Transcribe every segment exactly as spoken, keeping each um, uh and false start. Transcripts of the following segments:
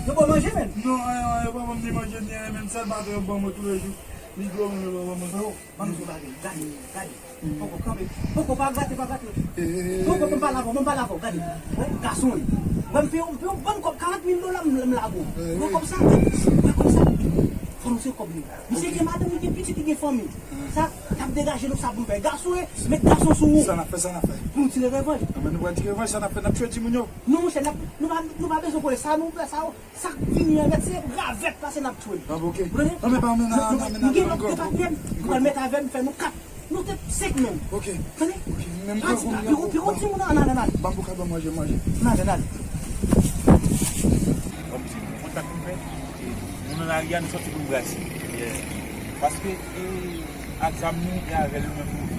Yo ba w manje, menn? Non, eh, eh, yo pa ban m ni manje, ni anyen, menm sèl baton yo ban mwen toulejou. Ni dlo menm yo pa ban mwen. Freo, ban m di w yon bagay, gade, gade. Poko, kanpe. Poko, pa grate, pa grate. Poko, ban m pale avè w, ban m pale avè w, gade. Wè, gason wi. Wè, m peye w, m peye w yon bann kòb, karant mil dola, m, m lage w. Wè kòb sa, wè kòb sa. Fò nou se kòb li. Misye gen madanm, li gen pitit, li gen fanmi. Sa, n ap degaje nou, sa pou n fè. Gason, e, met gason sou ou. Sa n ap fè, sa n ap fè. Pou nou tire revanj. Anben, nou pral tire revanj, sa n ap fè, n ap tchwe timoun yo. Non, monchè, n ap, nou pa, nou pa bezwen konnen sa, nou fè sa, sa k vini an nèt, se ravèt pase n ap tchwe l. Anben, oke. Anben, pa anmennen, anmennen, anmennen, anmennen. Nou gen lòt de patnè, nou pral met avè n, fè nou kat. Nou te senk menm. Oke. Tande? Oke, menm jan pou nou. Piko, piko, timoun, ann ale, ann ale. Ban m pou ka ban manje, manje. Ann ale, ann ale. Kòm si nou kontak nou fè, e, moun nan lari a, nou sòti pou nou brase. Paske, e, ak zam nou, e avè l nou menm nou viv.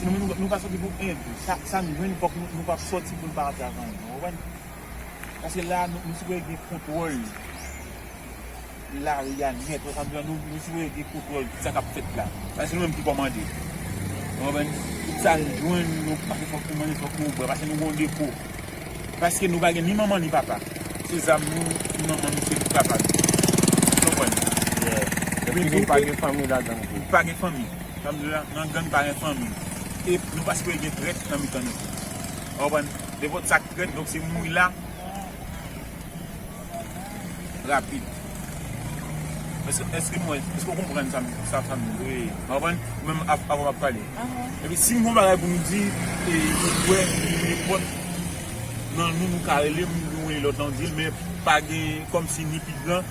Si nou, nou, nou pa sòti pou anyen tou. Sa, sa nou jwenn, fòk nou, nou p ap sòti pou nou pa antre ak anyen. Ou konprann? Paske la, nou, nou sipoze gen kontwòl lari a nèt, wè sa m di la, nou, nou sipoze gen kontwòl tout sa k ap fèt la. Paske nou menm ki kòmande. Ou konprann? Tout sa n jwenn, nou pa gen fòk nou manje, fòk nou bwè, paske nou gen yon depo. Paske nou pa gen ni manman ni papa. Se zam nou, ni manman nou, se papa nou. Ou konprann? Epi nou pa gen fanmi ladan nou. Pa gen fanmi. Sa m di la, nan gang pa gen fanmi. E nou pa sipoze gen trèt nan mitan nou tou. Ou konprann? Nenpòt sa k trèt, donk se mouri la. Rapid. Èske, èske nou, èske w konprann sa, sa, sa m di? Wi. Ou konprann? Ou menm av-, avan m ap pale. Epi si m gon bagay pou m di, e, ou kwè, nenpòt nan nou, nou ka rele m, nou rele lòt la, nou di l, men pa gen kòmsi ni pi gran,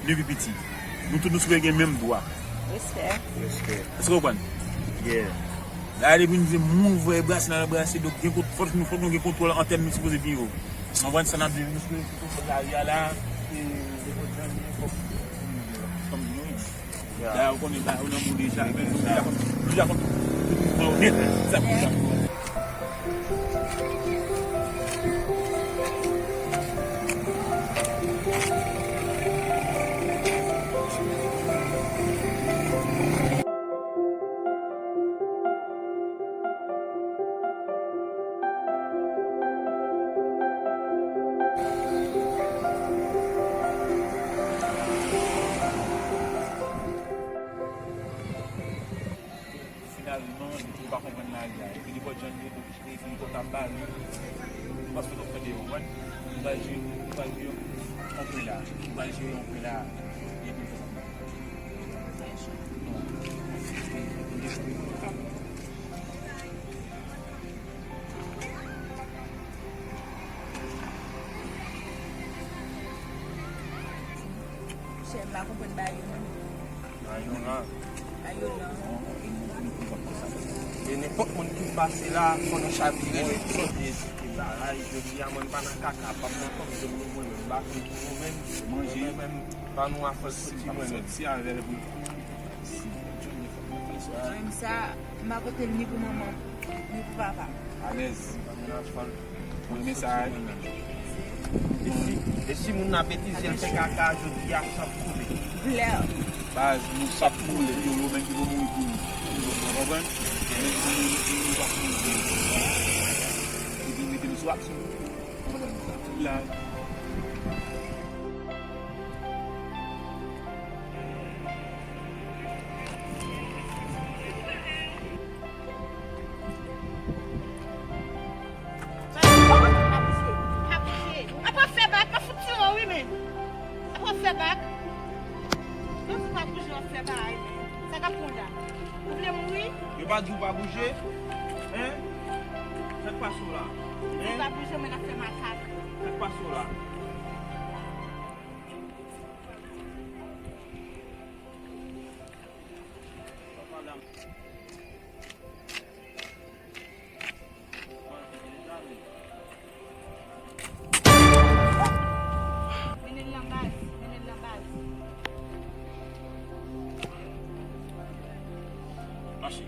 ni pi piti. Nou tout nou sipoze gen menm dwa. Respè. Èske w konprann? Yeah. La, depi nou di moun voye brase, n al brase, donk gen kont-, fòk nou, fòk nou gen kontwòl antèn nou sipoze pi wo. Konprann sa n ap di, nou sipoze gen kontwòl lari a la, e, depi jan l ye, fòk, fòk nou, dayè, ou konnen, dayè, ou nan moun deja, men nou deja konn, nou deja konn tout mouvman yo nèt, sa pou sa. Finalman, nou pa konprann lari a. Epi nenpòt jan l ye, epi li konn ap bare. Nou pa sot ap fè deyò, ou konprann? Nou pral jwe, nou pral jwe yon pre la. Nou pral jwe yon pre la. Epi nou fè sa. Monchè, m pa konprann bagay yo menm. Bagay yo la. Bagay yo la. E nenpòt moun ki pase la, fò nou chavire li. Sòti, e, e, bagay, jodi a, mwen pa nan kaka, pa m nan kòm zòn nou, mwen menm, m pa konn pou mwen menm. Manje. Mwen menm, pa nou afè soti mwen menm. Soti avè l pou Menm sa, m pa pote l ni pou manman m, ni pou papa m. Alèz. Mwen renmen sa. E si, e si moun nan betize, l fè kaka, jodi a, sa ap koule. Klè. Baz, nou sa ap koule, yo, yo menm ki pou mouri pou nou. Ou konprann? Yo menm ki pou mouri pou nou, sa ap koule. Epi mete nou sou aksyon. Ou konprann? La. Apa fè bak, m ap fout tire w wi, men. Apa fè bak. Nan di pa bouje, w ap fè bagay, men. Sa k ap pran w la? Ou vle mouri? Yo pa di w pa bouje? Hein? Sa k pase w la? Ou di pa bouje, men n ap fè makak. Sa k pase w la? Mennen l nan baz, mennen l nan baz. Mache.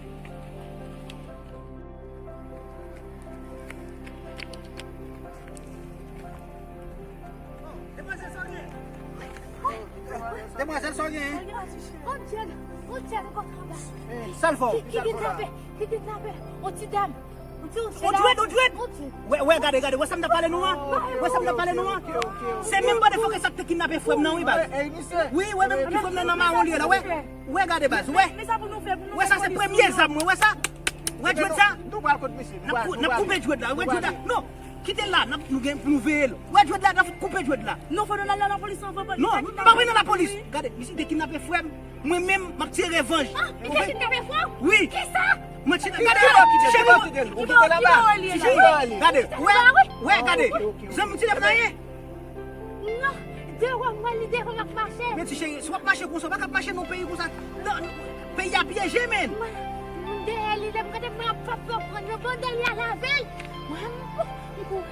Demwazèl, sa w gen? Demwazèl, sa w gen? Bon Dye, bon Dye, nou konn travay. Sa l fè w? Ki, ki kidnape, ki kidnape on ti dam. Ou dwèt, ou dwèt. Wè, wè, gade, gade, wè sa m t ap pale nou an? Wè sa m t ap pale nou an? Se menm bòdè fòkè sa k te kidnape frè m nan, wi, baz. Wi, wè menm ki frè m nan nan mawon li ye la, wè. Wè, gade, baz, wè. Wè sa se premye zam mwen, wè sa. Wè dwèt sa? N ap kou-, n ap koupe dwèt la, wè dwèt la. Non, kite la, n ap, nou gen pou nou veye l. Wè dwèt la, n ap koupe dwèt la. Non, fò nou al nan lapolis anvan. Non, m pa vin nan lapolis. Gade, misye te kidnape frè m. Mwen menm, m ap tire revanj. Ah, li te kidnape frè w? Wi. Kisa? Mwen ti gade, cheri mwen. Ti cheri, gade, wè, wè, gade. Zanmi ti lèv nan ye. Non, devan mwen, li devan m ap mache. Men ti cheri, si w ap mache konsa, w pa ka ap mache nan peyi konsa. Non, peyi a pyeje, men. Mwen, mwen dèyè li, lè m gade mwen ap pap pran yo, pandan li al avè l. Mwen, m kou, m kou.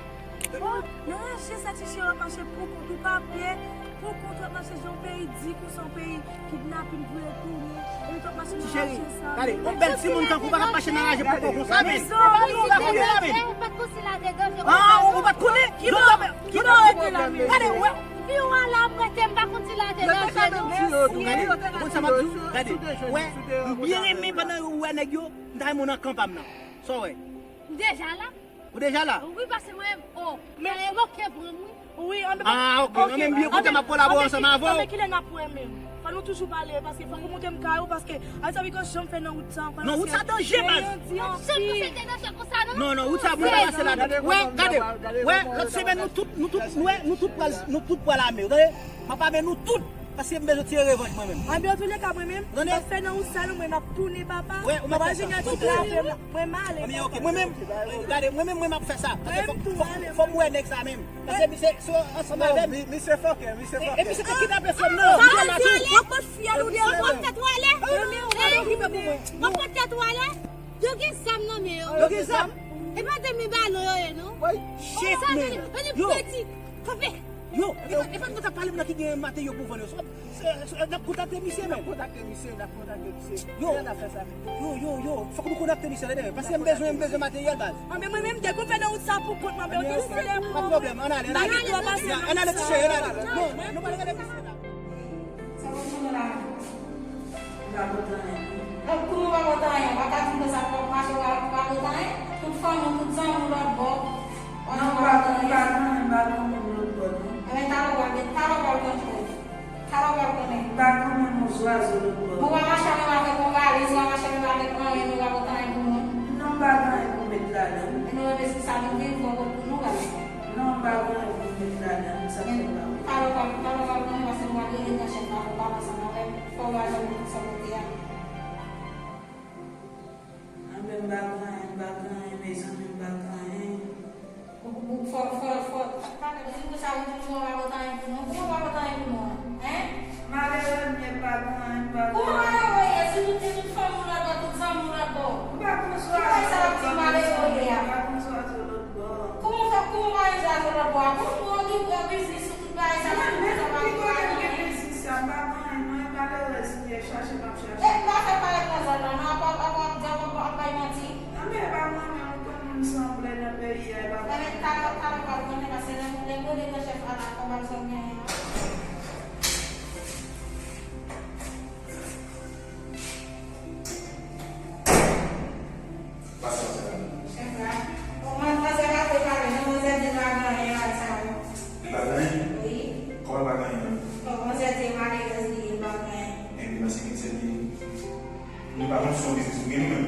Nan raje sa, ti cheri ap mache pou kont ou, pa pè, pou kont ou ap mache jan yon peyi di konsa, yon peyi kidnapin pou yo tounen, epi t ap mache nan raje sa. Gade, yon bèl timoun tankou w pa ka ap mache nan raje pou kont konsa, men. Ou pa t konnen la, men. Ah, ou pa t konnen? Ki bò, ki bò rete la, men? Gade, wè. Pi w ale ap rete, m pa konn si la te danje, non. Gade, ou konn sa m ap di w? Gade, wè, m byen renmen pandan ou wè nèg yo, m ta renmen w nan kan pa m nan. Sa w wè? M deja la. Ou deja la? Wi, paske mwen, oh, men bloke pran m, wi. Wi, an, ah, ok. An menm byen kote m ap kolabore ansanm avè w. Anben kilè n ap wè menm? Fò nou toujou pale, paske fòk ou montre m kay ou, paske ay sa pi konn janm fè nan wout sa ankò. Non, wout sa danje, baz. Janm konn se te danje konsa, non? Non, non, wout sa, moun pa pase ladan. Wè, gade, wè, lòt semèn nou tout, nou tout, nou, nou tout pral, nou tout pral ame, w tande? M ap ame nou tout. Paske m bezwen tire revanj mwen menm. Anben, antouleka, mwen menm, m ap fè nan wout sa, non, mwen m ap tounen, papa. Wè, ou m ap fè sa. Mwen m ale. Anben, ok, mwen menm, gade, mwen menm, mwen m ap fè sa. Paske fò, fò, fò m wè nèg sa menm. Paske misye, se ansanm avè m. Misye fòkè, misye fòkè. E misye te kidnape frè m nan. Misye la tou. Ou ap pot fyèl ou deyò. Ou ap pot tèt ou ale. Ou ap pot tèt ou ale. Yo gen zam nan men yo. Yo gen zam? E pa de men balon yo ye, non. Shit, man. Yo. Kanpe. Yo, e pa, e pa nou t ap pale m nan ki gen materyo pou vann yo. Se, se, n ap kontakte misye, men. N ap kontakte misye, n ap kontakte misye. Yo, yo, yo, fòk nou kontakte misye, tande, paske m bezwen, m bezwen materyèl, baz. Anben mwen menm, depi w fè nan wout sa pou kont mwen, anben, ok, se lè m. Pa pwoblèm, ann ale, ann ale. Ann ale, ti cheri, ann ale. Non, nou pral rele misye la. Sa w ap fè la? M pa pot anyen. Donk, kouman w pa pot anyen? W pa ka di m konsa pou w ap mache, w pa, w pa pot anyen? Tout fanmi w, tout zanmi w lòt bò. Non, m pa, m pa gen anyen, m pa gen moun lòt bò, non. Enben, talè w pral, talè w pral konnen. Talè w pral konnen. M pa gen menm yon zwazo lòt bò. Bon, w pa mache menm avèk yon valiz, w pa mache menm avèk anyen, w pa pot anyen pou moun. Non, m pa gen anyen pou m met ladan. E nou menm, eski sa vin vin bon kot pou nou, baz? Non, m pa gen anyen pou m met ladan, sa fè m pa wè. Talè w pral, talè w pral konnen, paske nou pral rele gran chèf la pou pale ansanm avè l. Fò w al jwenn li sou kote a. Anben, m pa gen anyen, m pa gen anyen, mezanmi, m pa gen anyen. Ou, ou, fò, fò, fò, pa, pa, di m konsa, ou di nou pa pot anyen pou nou. Kouman pa pot anyen pou nou an? Hein? Malere m ye, m pa gen anyen, m pa gen anyen. Kouman malere w ye? Si tout, si tout fanmi w lòt bò, tout zanmi w lòt bò. M pa gen zwazo lòt bò, mezanmi, m pa gen zwazo lòt bò. Kouman w fè, kouman w pa gen zwazo lòt bò a? Kouman w gen gwo biznis ou tout bagay sa, mwen menm ki kote m gen biznis sa, m pa gen anyen non, e malerèz m ye, chache m ap chache. E m pa fè parèt nan zòn nan non, ap, ap, ap, ap di ap, ap, ap bay manti. Anben, e pa mwen menm, ou konn moun sanble nan peyi a, e pa mwen menm. Enben, talè, talè w pral konnen, paske lè, lè m rele gran chèf la, la, fò w al jwenn genyen an. Pase antre la. Chèf la. Bon, manzè pa vle pale non, manzè di l pa gen anyen bagay sa yo. Li pa gen anyen? Wi. Kòman l pa gen anyen? Bon, manzè di e malerèz li ye, li pa gen anyen. Epi nan se ki se li, li pa konn si se yon biznis ou gen li menm.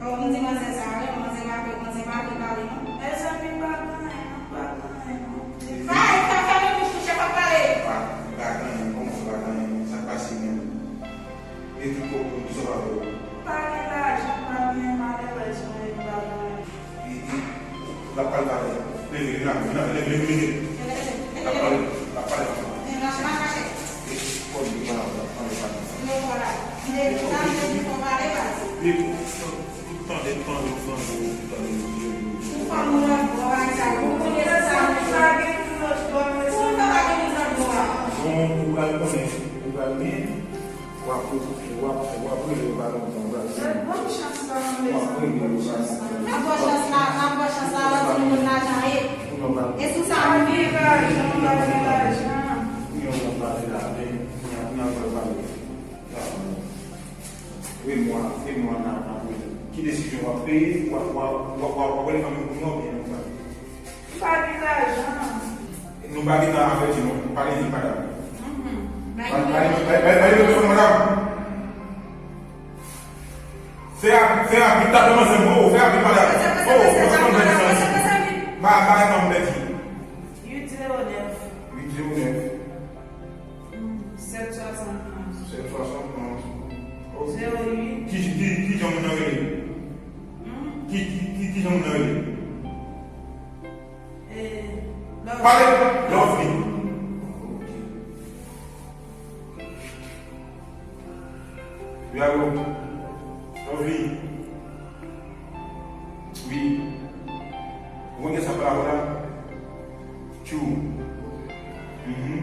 Oh, m di manzè sa wi, manzè pa vle, manzè pa vle pale non. Mezanmi, m pa gen anyen non, m pa gen anyen non. Fè, fè, fèmen bouch ou, chèf ap pale. Pa, li pa gen anyen, kòman fè pa gen anyen? Sa k pase menm? E tout kòb ou, kisa w pa fè yo? M pa gen lajan, m pa gen, malerèz mwen, m pa gen. E, e, l ap pale talè. Leve, vin la, vin la, leve, leve, leve. L ap pale, l ap pale ansanm. E, kòb li pa la, l ap pale, pale. Leve, leve, leve, leve. Tande, tande, tande, tande. Ou pa moun lòt bò, bagay sa yo. Ou konnen se sa. Ou pa gen moun lòt bò, mezanmi. Bon, ou pral konnen, ou pral gen. W ap, w ap, w ap rele yo pa lontan, w ap rele yo. N ap pran chans la, n ap pran chans la, n ap pran chans la, w ap di nou konn lajan ye. E sou sa, nou gen lajan, nou pa gen lajan. Wi, mwa, e mwa nan, nan prizon. Ki desizyon w ap peye, w ap, w ap, w ap, w ap, w ap wè fanmi w kounye a oubyen non? M pa gen lajan. Nou pa gen tan avèti non. Pale vit, madanm. Mhm. Pale, pale, pale, pale, pale, pale, madanm. Fè a, fè a vit, ta demanzè, oh, fè a vit, madanm. Oh, mwen se konn bèl san. Ba, ba, fanm pèdi. Uit zewo nèf. Uit zewo nèf. Hmm, sèt swasannonz. Sèt swasannonz. Oh. Zewo uit. Ki, ki, ki jan moun nan rele? Hmm? Ki, ki, ki, ki jan moun nan rele? Eh, Lovely. Pale! Lovely. Ok. Wi, alo. Lovely. Wi. Ou konn sa pale la? Tchou. Mhm.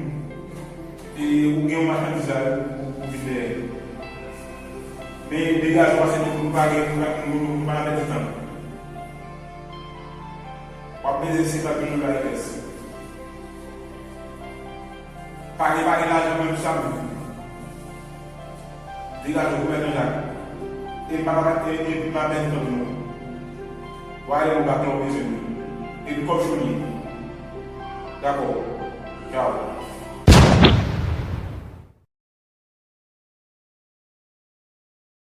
E ou gen yon machandiz la, ou, ou vin dèyè. Men degaje w pase nou, nou pa gen, nou pa, nou, nou, nou pa nan pèdi tan. W ap peze senkant mil dola U S. Pa gen, pa gen lajan menm sa menm. Degaje w, Goumen Jan Jak. E pa, pa, e, e pa pèdi tan pou nou. W ale, nou pa klè w bezwen nou. E kòb chonye. Dakò. Tchaw.